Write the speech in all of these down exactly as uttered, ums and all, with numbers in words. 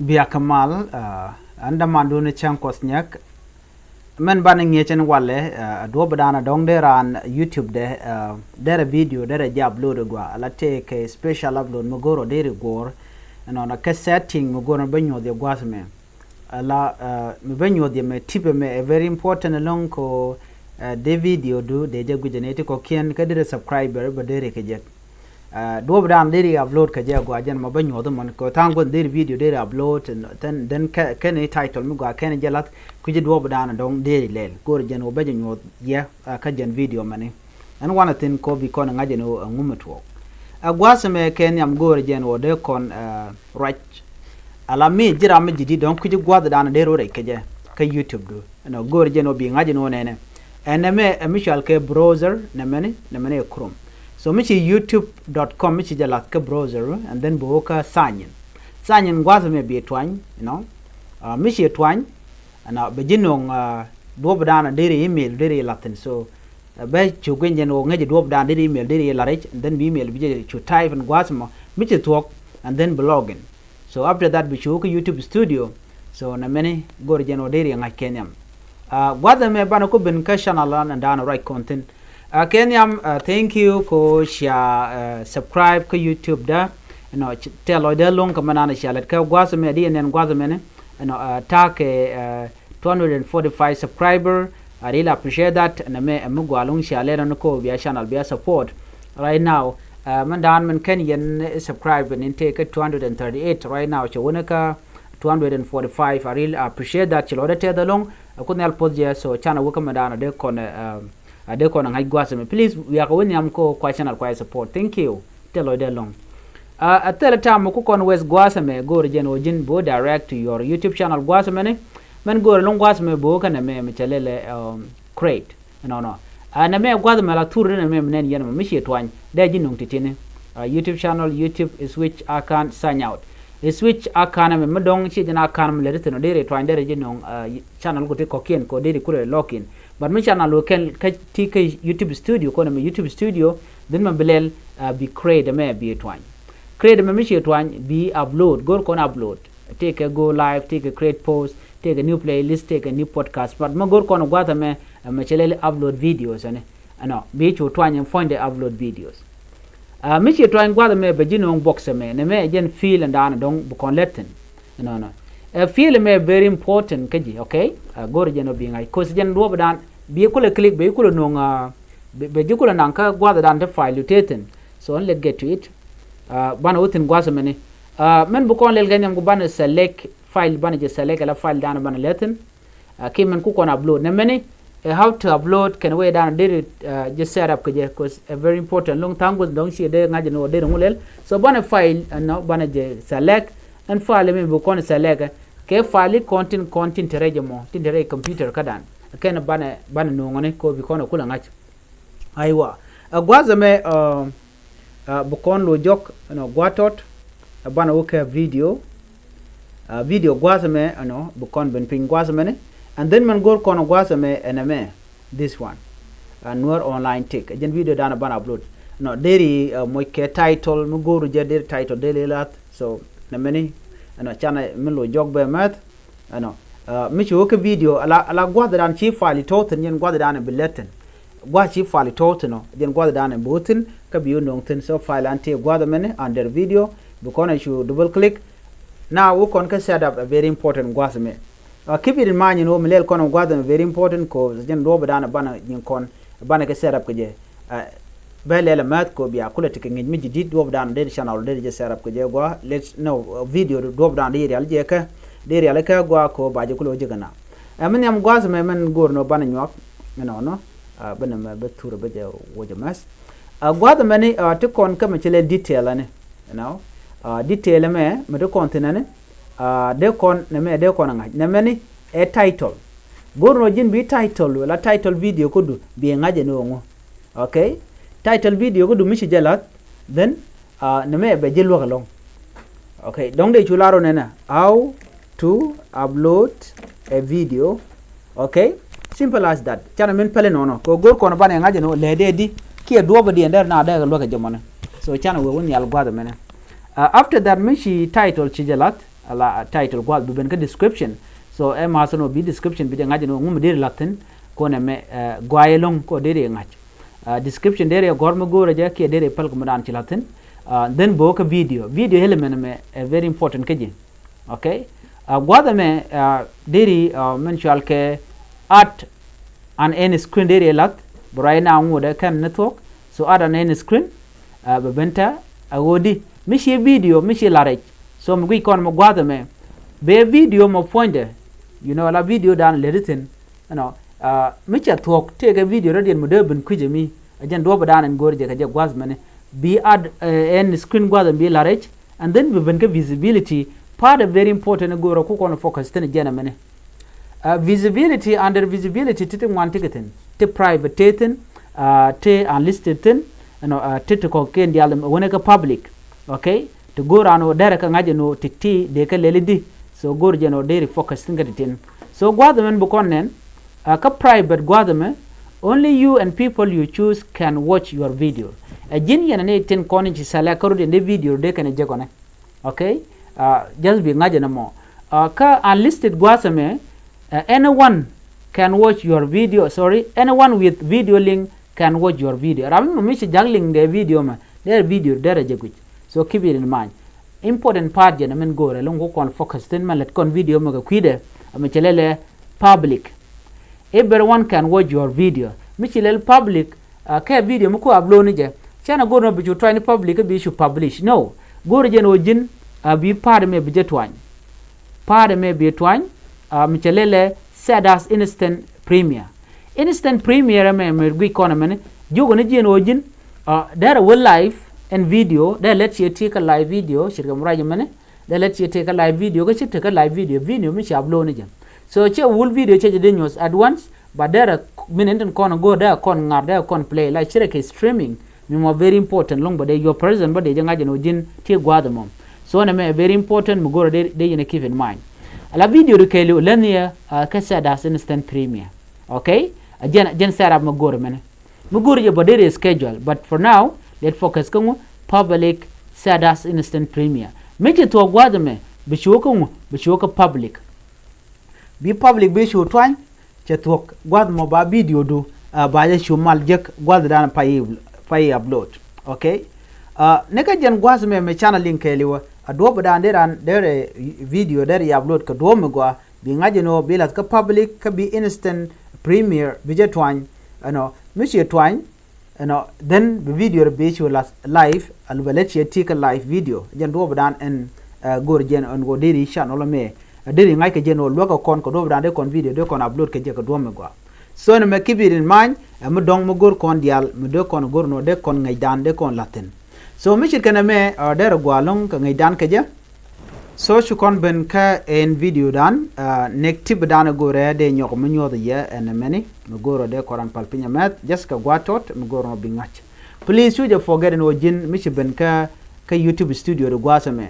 Bia kɛ mal, ah, ɛn dämandun cäŋ Kuɔth nyɛk. Mɛn banɛ ŋi̱eec ɛn walɛ, ah, duɔ̱ɔ̱p dan dɔ̱ŋ dee raan YouTube dɛ, ah, derɛ video derɛ jɛ upload ɛ gua. Ala tëë kɛ special upload mi go̱o̱r ɔ deri go̱o̱r. Ɛnɔnɔ kɛ setting mi go̱o̱r ɔ bä nyuɔth yɛ gua̱th mɛ. Ala, ah, mi bä nyuɔth yɛ mɛ tip ɛmɛ ɛ very important ɛlɔ̱ŋ ko, ah, dee video du dee jɛ guic ɛ nɛy ti kɔ̱kiɛn kä derɛ subscriber bä deri kɛ jɛ. Ah, duɔ̱ɔ̱p dan deri upload kä jɛ gua jɛn ma bä nyuɔth mɔn kɛ tha̱a̱ŋ gua̱th deri video deri upload, then, then kɛ, kɛn i̱ title mi gua kɛn jɛ lath kui̱ci duɔ̱ɔ̱p dan dɔ̱ŋ deri lɛl go̱o̱r jɛn wä bä jɛ nyuɔth yɛ, ah, kä jɛn video mɛni. Ɛn wanɛ thin kɔ bi kɔn ŋa̱c ɛn wä ŋumɛ tuɔɔk. Ah, gua̱th mɛ kɛ nhiam go̱o̱r jɛn wä dee kɔn, ah, ruac. Ala mi ji̱ ram mi ji̱ di dɔ̱ŋ kui̱ci gua̱th dan deri wä rɛc kä jɛ kä YouTube du. Ɛnɔ go̱o̱r jɛn wä bi ŋa̱c ɛn wä nɛnɛ. Ɛn nɛmɛ ɛ mi cual kɛ browser nɛmɛni, nɛmɛni ɛ Chrome. So mi ci youtube dot com mi ci jɛ lath kä browser, and then bi wä kä sign in. Sign in gua̱th mɛ bi twany, you know. Ah, mi ci twany, ɛnɔ bɛ ji̱ no̱o̱ŋ, ah, duɔ̱ɔ̱p dan deri email deri lath thin. So, ah, bɛ cu gui̱ny jɛn wä ŋäc duɔ̱ɔ̱p dan deri email deri lath rɛc, and then bi email bi jɛ cu type in gua̱th mɔ mi ci thuɔ̱k, and then bi log in. So after that bi cu wä kä YouTube Studio. So nɛmɛni go̱o̱r jɛn wä deri ŋa̱c kɛ nhiam. Ah, gua̱th ɛmɛ banɛ ku ben kä channel an dan ruac kɔn thin. Ah, kɛ nhiam, ah, thank you ko cia, ah, subscribe kä YouTube da. Ɛnɔ tɛl lɔcdä lo̱ŋ kä mɛ nan cia lɛt kä gua̱th ɛmɛ di ɛn ɛn gua̱th ɛmɛni. Ɛnɔ, ah, ta̱a̱ kɛ, ah, two hundred and forty-five subscriber. I really appreciate that. Nɛmɛ ɛ mi gua lo̱ŋ cia lɛt ɛn ko bia channel bia support. Right now, ah, mɛn dan mɛn kɛn yɛn, eh, subscribe ni tëë kä two hundred and thirty-eight. Right now cɛ wä ni kä two hundred and forty-five. I really appreciate that. Ci lɔcdä tɛth ɛlɔ̱ŋ, ah, ku nhial poth jɛ, so canɛ wä kä mɛn dan a dee kɔn, ah, a dee kɔn a ŋa̱c gua̱th ɛmɛ. Please wiakɛ wä nhiam ko kua channel kua support. Thank you. Tɛl lɔcdä lo̱ŋ. Ah, a thilɛ tam mi ku kɔn wes gua̱th ɛmɛ go̱o̱r jɛn wä ji̱n bi wä direct to your YouTube channel gua̱th ɛmɛni. Mɛn go̱o̱r lo̱ŋ gua̱th ɛmɛ bi wä kä nɛmɛ mi cɛ lɛlɛ, um, create. Ɛnɔnɔ. Ah, nɛmɛ gua̱th ɛmɛ la thur nɛmɛ mi nɛn yɛn ɛmɔ mi ci twany dee ji̱ no̱o̱ŋ ti̱ti̱ni. Ah, YouTube channel, YouTube switch account, sign out. Switch account ɛmɛ mi dɔ̱ŋ ci jɛn account mi lɛt thin ɔ deri twany deri ji̱ no̱o̱ŋ, ah, channel ku ti kɔ̱kiɛn ko deri kulɛ login. But mi channel wä kɛn kä ti kä YouTube Studio kɔn ɛmɛ YouTube Studio, then mɛ bi lɛl, ah, bi create ɛmɛ bi twany. Create ɛmɛ mi ci twany bi upload, go̱o̱r kɔn upload. Tëëkɛ go live, tëëkɛ create post, tëëkɛ new playlist, tëëkɛ new podcast. But mɛ go̱o̱r kɔn gua̱th ɛmɛ, ɛmɛ cɛ lɛl upload videos ɛnɛ. Ɛnɔ bi cu twany ɛn puɔ̱nydɛ upload videos. Ah, mi ci twany gua̱th ɛmɛ bɛ ji̱ no̱o̱ŋ box ɛmɛ, nɛmɛ ɛ jɛn fill ɛn daanɛ dɔ̱ŋ bi kɔn lɛt thi̱n. Ɛnɔnɔ. Ɛ fill ɛmɛ very important kä ji̱, okay? Ah, go̱o̱r jɛn ɔ bi ŋa̱c. Cause jɛn duɔ̱ɔ̱p dan bi kulɛ click, bɛ ji̱ kulɛ no̱o̱ŋ, ah, bɛ, bɛ ji̱ kulɛ naŋ kä gua̱th dan ti file lu tëë thi̱n. So, let's get to it. Ah, banɛ wä thi̱n gua̱th ɛmɛni. Ah, mɛn bi kɔn lɛl kɛ nhiam ku banɛ select file, banɛ jɛ select ala file dan banɛ lɛt thi̱n. Ah, ki mɛn ku kɔn upload. Nɛmɛni, eh, how to upload kɛn wee dan deri, ah, jɛ set up kɛ jɛ, cause a very important. Lo̱ŋ tha̱a̱ŋ gua̱th dɔ̱ŋ ci dee ŋa̱c ni wä deri ŋu lɛl. So banɛ file, ɛnɔ, banɛ jɛ select. Ɛn file mi bi kɔn select, eh. Kɛ file kɔn tin, kɔn tin te rɛy jɛ mɔ, tin te rɛy computer kä dan. Kɛn banɛ, banɛ no̱o̱ŋ ni ko bi kɔn kulɛ ŋa̱c. Aywa. A gua̱th ɛmɛ, uh, uh, bi kɔn lo jɔk, you know, gua̱th tɔt, a banɛ wä kɛ video. Uh, video gua̱th ɛmɛ, you know, bi kɔn ben piny gua̱th ɛmɛni. And then mɛn go̱o̱r kɔn gua̱th ɛmɛ ɛn ɛmɛ, this one. Uh, Nuer Online Tech. Jɛn video dan a banɛ upload. You know, deri, uh, moc kɛ title, mi go̱o̱r jɛ deri title, deri lath. So, nɛmɛni, you know, canɛ mi lo jɔk bɛ mɛth. Ɛnɔ, uh, mi ci wä kä video, ala, ala gua̱th dan ci file tɔ̱ thi̱n, jɛn gua̱th dan bi lɛt thi̱n. Gua̱th ci file tɔ̱ thi̱n ɔ, jɛn gua̱th dan bi wä thi̱n, kä bi wä no̱o̱ŋ thi̱n. So file an tëë gua̱th ɛmɛni under video, bi kɔn a cu double click. Now wä kɔn kä set up a very important gua̱th ɛmɛ. Uh, keep it in mind, you know, mi lɛl kɔn gua̱th ɛmɛ very important, cause jɛn duɔ̱ɔ̱p dan banɛ nyin kɔn, banɛ kɛ set up kɛ jɛ. Uh, bɛ lɛl a mɛth ko bia kulɛ ti kɛ ŋi̱c mi ji̱ di̱t duɔ̱ɔ̱p dan dee channel dee jɛ set up kɛ jɛ gua. Let no, uh, video duɔ̱ɔ̱p dan dee rial jɛ kɛ, dee rial kɛ gua ko ba jɛ kulɛ wä jɛ kɛ na. Ɛ mi nhiam gua̱th mɛ mɛn go̱o̱r nɔ banɛ nyuak. Ɛnɔnɔ, uh, bɛ nɛ mɛ bɛ thur bɛ jɛ wä jɛ mɛth. Uh, gua̱th mɛni, uh, ti kɔn kä mɛ ci lɛ detail ɛni, you know. Uh, detail mɛ mɛ ti kɔn thin ɛni, uh, dee kɔn nɛ mɛ dee kɔn a ŋa̱c nɛ mɛni ɛ title. Go̱o̱r nɔ ji̱n bi title wala title video kä du bi ŋa̱c ɛni ɣöö ŋu. Okay. Title video kä du mi ci jɛ lath, then, uh, nɛ mɛ bɛ ji̱ luäk ɛlɔ̱ŋ. Okay. Dɔ̱ŋ dee cu lar ɣöö nɛnɛ how to upload a video. Okay. Simple as that. Canɛ min pɛli nɔnɔ kɛ go̱o̱r kɔn banɛ ŋa̱c ɛn ɣöö lɛ dee di kiɛ duɔ̱ɔ̱p diɛn dee na dee kɛ luäk ɛ jɛ mɔnɛ. So canɛ wee wä nhial gua̱th ɛmɛnɛ. Uh, after that mi ci title ci jɛ lath. ala title gua̱a̱th, bi ben kä description. So ɛ ma̱a̱th ɛn ɣöö bi description bi jɛ ŋa̱c ɛn ɣöö ŋu mi deri la̱th thi̱n, kɔn ɛmɛ, eh, gua̱a̱th ɛlɔ̱ŋ kɔn deri ŋa̱c. Ah, description deri ɛ gɔ̱r mi go̱o̱rɛ jɛ kiɛ deri ɛ päl kɛ mi daan ci la̱th thi̱n. Ah, then bɛ wä kä video. Video element ɛmɛ ɛ very important kä ji̱. Okay? Ah, gua̱a̱th ɛmɛ, ah, deri, ah, min cɔal kɛ add an end screen, deri ɛ la̱th, bɛ ruac ɛn a ŋuɔ̱t ɛ kɛn ni thuɔ̱k. So add an end screen, ah, bɛ ben tɛ a ɣöö di mi ci video mi ci la̱t rɛc. So mi guic kɔn mi gua̱a̱th ɛmɛ, bɛ video mɔ puɔ̱nydɛ, you know, la video dan lät thi̱n. You know, ah, mi cɛ thuɔ̱k tëëkɛ video rɔ̱diɛn mi dee ben kui̱c ɛmi, ɛ jɛn duɔ̱ɔ̱p dan ɛn go̱o̱r jɛ kɛ jɛ gua̱a̱th mɛni. Bi add, eh, end screen gua̱a̱th ɛn bi la̱t rɛc, and then bi ben kä visibility. Part ɛ very important go̱o̱r ɛ ku kɔn focus thi̱n jɛn ɛmɛni. Ah, visibility, under visibility ti ti ŋuan ti kɛ thi̱n, ti private ti thi̱n, ah, ti unlisted thi̱n, you know, ah, ti ti kɔ̱kiɛn diaal ɛmɛ wänɛ kä public. Okay? Ti go̱o̱r an ɣöö derɛ kɛ ŋa̱c ɛn ɣöö ti ti dee kɛ lɛl i̱di. So go̱o̱r jɛ ɛn ɣöö deri focus thi̱n kä ti tin. So gua̱a̱th ɛmɛn bi kɔn nɛn, ah, kä private gua̱a̱th ɛmɛ, only you and people you choose can watch your video. Ɛ ji̱n yɛn ni tin kɔn in ci select kä rɔ̱diɛn dee video dee kɛn ɛ jek ɔnɛ. Okay? Ah, just bi ŋa̱c ɛn ɛmɔ. Ah, kä unlisted gua̱a̱th ɛmɛ, ah, anyone can watch your video, sorry, anyone with video link can watch your video. Ram mi mi ci ja̱k link dee video mɛ, dee video dee rɛ jɛ guic. So keep it in mind. Important part jɛn min go̱o̱rɛ lo̱ŋ ku kɔn focus thi̱n mɛ lät kɔn video mɛ kɛ kui̱dɛ, mi cɛ lɛlɛ public. Everyone can watch your video. Mi ci lɛl public, ah, kɛ video mi ku upload ni jɛ, cɛn a go̱o̱r ni bi cu tuany ni public kä bi cu publish. No. Go̱o̱r jɛn ɣöö ji̱n, ah, bi part mɛ bi jɛ tuany. Part mɛ bi tuany, ah, mi cɛ lɛlɛ set as instant premiere. Instant premiere ɛmɛ mi guic kɔn ɛmɛni, jiök ni ji̱n ɣöö ji̱n, ah, derɛ wä live ɛn video, derɛ lät ciɛ ti kä live video, ce̱tkɛ mi ruac ɛmɛni, derɛ lät ciɛ ti kä live video, kä ci ti kä live video, video mi ci upload ni jɛ. So cɛ wul video cɛ jɛ dee nyuɔ̱th at once, but derɛ min in tin kɔn go̱o̱r derɛ kɔn ŋa̱r, derɛ kɔn play, la cirɛ kɛ streaming. Mi mɔ very important lo̱ŋ bä dee your present bä dee jɛ ŋa̱c ɛn ɣöö ji̱n ti gua̱a̱th ɛmɔ. So ɛn ɛmɛ very important mi go̱o̱rɛ dee, dee yɛn keep in mind. Ala video di kɛɛliw lɛn yɛ, ah, kä set as instant premiere. Okay? A jɛn, jɛn set up mi go̱o̱rɛ mɛnɛ. Mi go̱o̱rɛ jɛ bä dee schedule, but for now, let focus kä ŋu public set as instant premiere. Mi ci thuɔ̱k gua̱a̱th ɛmɛ, bi cu wä kä ŋu, bi cu wä kä public. Bi public bi cu tuany, cɛ thuɔ̱k gua̱th mɔ ba video du, ah, ba jɛ cu mal jek gua̱th dan pa yi, pa yi upload. Okay? Ah, ni kä jɛn gua̱th mɛ mɛ channel link kɛɛliwä, a duɔ̱p dan dee ran dee rɛ video dee rɛ upload kɛ duɔ̱p mi gua, bi ŋa̱c ɛn ɣöö bi lath kä public kä bi instant premiere bi jɛ tuany, ɛnɔ, mi ci tuany, ɛnɔ, then bi video bi cu lath live, a lubɛ lät ciɛ ti kä live video. Jɛn duɔ̱ɔ̱p dan ɛn, eh, go̱o̱r jɛn ɛn ɣöö deri channel mɛ, eh, deri ŋa̱c kɛ jɛn ɣöö luäk kɛ kɔn kɛ duɔ̱ɔ̱p dan dee kɔn video dee kɔn upload kɛ jɛ kɛ duɔ̱ɔ̱p mi gɔaa. So ni mɛ keep it in mind, eh, mi dɔ̱ŋ mi go̱o̱r kɔn diaal, mi dee kɔn go̱o̱r nɔ dee kɔn ŋäc dan dee kɔn la̱th thi̱n. So mi ce̱tkɛ nɛmɛ, eh, derɛ gɔaa ɛlɔ̱ŋ kɛ ŋäc dan kɛ jɛ. So ci kɔn ben kä ɛn video dan, ah, nɛk tip dan go̱rɛ dee nyɔk mi nyuɔth yɛ ɛn mɛni, mi go̱rɛ dee kɔran pal piny ɛmɛth, just kɛ gua̱a̱th tɔt, mi go̱rɛ nɔ bi ŋa̱c. Please cu jɛ forget ɛn ɣöö ji̱n mi ci ben kä, kä YouTube studio di gua̱a̱th ɛmɛ.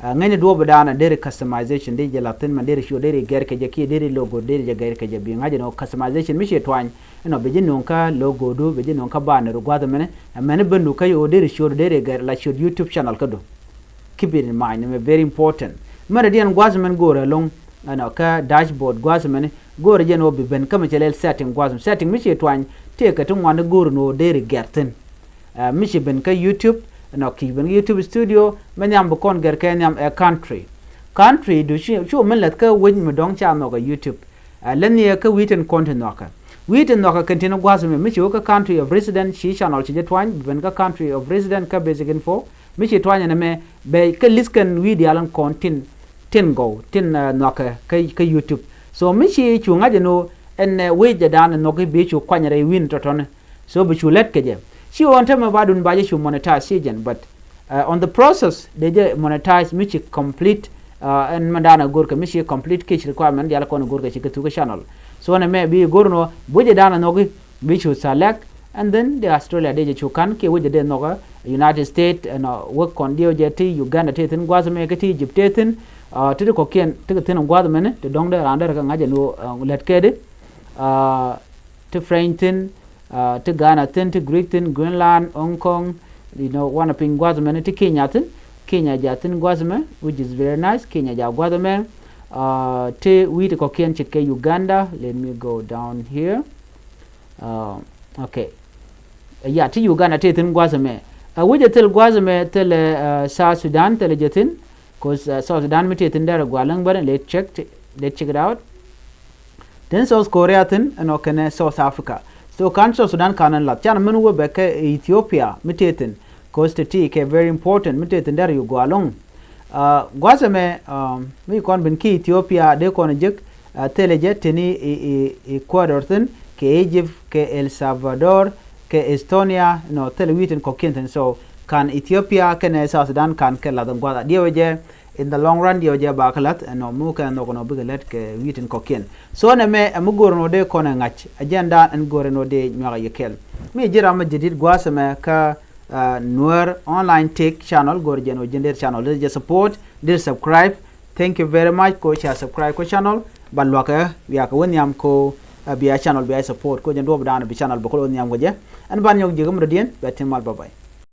Ah, ŋäcni duɔ̱ɔ̱p dan deri customization, deri jɛ la̱th thi̱n mɛn deri cu deri gɛr kɛ jɛ kiɛ deri logo deri jɛ gɛr kɛ jɛ bi ŋa̱c ɛn ɣöö customization mi ci tuany, ɛnɔ bi ji̱ nuŋ kä logo du, bi ji̱ nuŋ kä banner du gua̱a̱th ɛmɛni, ɛmɛni ben du kä ɣöö deri ciöt deri gɛr la ciöt YouTube channel kä du. Keep it in mind, mɛ very important. Mɛn rɛ diɛn gua̱th mɛn go̱o̱rɛ lo̱ŋ, ɛnɔ, kä dashboard gua̱th mɛn go̱o̱rɛ jɛn ɣöö bi ben kä mɛ cɛ lɛl setting gua̱th mɛn. Setting mi ci tuany tëëkɛ ti ŋuan go̱o̱rɛ ni ɣöö deri gɛr thi̱n. Ah, mi ci ben kä YouTube, ɛnɔ, ki ben kä YouTube studio, mɛ nhiam bi kɔn gɛr kɛ nhiam ɛ country. Country du ci, cu mɛn lɛth kä wec mi dɔ̱ŋ ca nhɔk ɛ YouTube. Ah, lɛn nhiɛ kä wi̱i̱ tin kɔn ti nhɔakɛ. Wi̱i̱ tin nhɔakɛ kɛn tin gua̱a̱th mɛ, mi ci wä kä country of resident, ci channel ci jɛ tuany, bi ben kä country of resident kä basic info. Mi ci tuany ɛn ɛmɛ, bɛ kä list kɛn wi̱i̱ diaal ɛn kɔn tin, tin gɔw, tin, ah, nhɔakɛ kä, kä YouTube. So mi ci cu ŋa̱c ɛn ɣöö ɛn, eh, wec jɛ dan nhɔk i̱ bi cu kuany rɛy wi̱i̱ni tɔ̱tɔ̱ni. So bi cu lät kɛ jɛ. Ci ɣöö ɛn tämɛ ba dun ba jɛ cu monetize ci jɛn, but, uh, on the process, dee jɛ monetize mi ci complete, uh, ɛn mɛn dan a go̱rkɛ mi ci complete kic requirement diaal kɔn a go̱rkɛ ci kɛ thuk kä channel. So ɛn ɛmɛ bi go̱r nɔ, bi wec jɛ dan a nhɔki, bi cu select, and then dee Australia dee jɛ cu ka̱n, kiɛ wec jɛ dee nhɔk ɛ United States, ɛnɔ, wek kɔn diɛw jɛ ti Uganda ti thi̱n gua̱th mɛ, kä ti Egypt ti thi̱n, uh, ti ti kɔ̱kiɛn, ti kɛ thi̱n gua̱th mɛni, ti dɔ̱ŋ dee raan dee rɛ kɛ ŋa̱c ɛn ɣöö, uh, lät kɛ di, uh, ti French thi̱n, uh, ti Ghana thi̱n, ti Greek thi̱n, Greenland, Hong Kong, you know, wanɛ piny gua̱th mɛni ti Kenya thi̱n, Kenya jɛ a thi̱n gua̱th ɛmɛ, which is very nice. Kenya jɛ a gua̱th ɛmɛ. Uh, te wi̱i̱ ti kɔ̱kiɛn ce̱tkɛ Uganda. Let me go down here. Uh, okay. Ya, te Uganda te thi̱n gua̱th ɛmɛ. Uh, wi̱c ɛ thil gua̱th ɛmɛ, thilɛ, uh, South Sudan, thilɛ jɛ thi̱n. Cause, uh, South Sudan mi te thi̱n derɛ gua̱a̱ läŋ bärɛ, let check, let check it out. Thi̱n South Korea thi̱n, ɛnɔ kɛnɛ South Africa. So ka̱n South Sudan ka̱n ɛn lath. Canɛ min wä bɛ kɛ Ethiopia mi te thi̱n. Cause te ti kɛ very important mi te thi̱n derɛ yu gua̱a̱ läŋ. Uh, gua̱th ɛmɛ, um, mi kɔn ben ki Ethiopia dee kɔn jek, uh, thilɛ jɛ te ni i, i, Ecuador thi̱n, kɛ Egypt, kɛ El Salvador, kɛ Estonia, nɔ, thilɛ wi̱i̱ tin kɔ̱kiɛn thi̱n. So ka̱n Ethiopia kɛnɛ South Sudan ka̱n kɛ lath ɛn gua̱th a diɛwɛ jɛ, in the long run diɛwɛ jɛ ba kɛ lath, ɛnɔ, mi kɛ nhɔk nɔ bikɛ lät kɛ wi̱i̱ tin kɔ̱kiɛn. So nɛmɛ ɛ mi go̱o̱r nɔ dee kɔn ɛ ŋa̱c, agenda ɛn go̱o̱r nɔ dee nyuak ɛ yɛ kɛl. Mi ji̱ ram mi jadid gua̱th ɛmɛ kä, uh, Nuer Online Tech Channel, go̱o̱r jɛn ɔ ji̱n der channel, dee jɛ support, dee subscribe. Thank you very much ko ca subscribe ko channel. Ba luakä wiakä wä nhiam ko, uh, bia channel bia support ko jɛn duɔp dan bi channel bä ko wä nhiam ko jɛ. Ɛn ban nyɔk ji̱ kä mi dɔ̱diɛn bɛ tin mal, bye bye.